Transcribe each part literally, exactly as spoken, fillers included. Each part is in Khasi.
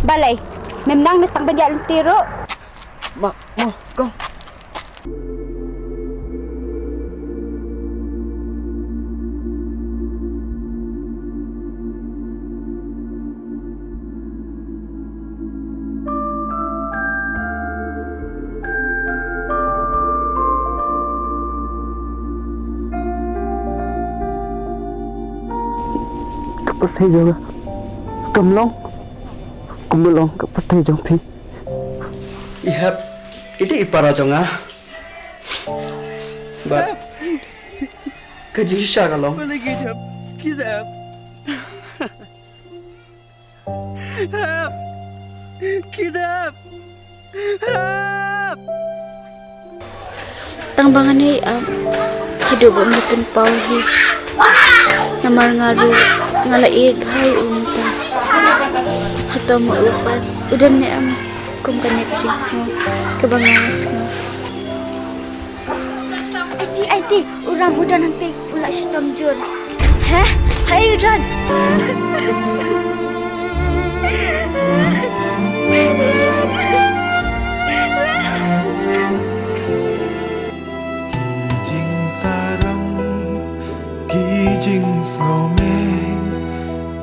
Balei? Mem nang ne tang ban ïaid lynti ruh. Ma, mo, kong. Ka pyrthei jong nga kam long kumba long ka pyrthei jong phi. I hep, i dei i para jong nga. Bad ka jingshisha ka long, ki dep. Hep! Ki dep! Hep! Tang ba ngan ïai ap haduh ba un da pynpaw hi. Namar nga ruh nga la ïeit bha ïa u mynta. Hato ma u pat u don ne em kum kane ka jingsngew kaba nga sngew. Aiti, aiti, u Ram u don hangtei, u la shitom jur. Heh? Haei u don? Ki jingsarong, ki jingsngewmeng,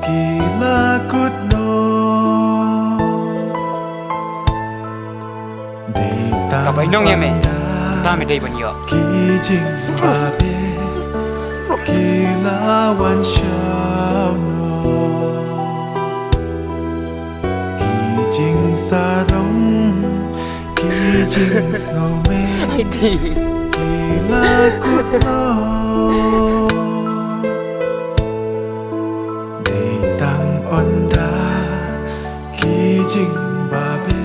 ki la kut noh. Dei tang ka bai nong ïa me, ynda ta me dei ban ïoh. Ki jingbabe ki la wan shaw noh. Ki jingsarong, ki jingsngewmeng, ki la kut noh. Dei tang ynda ki jingbabe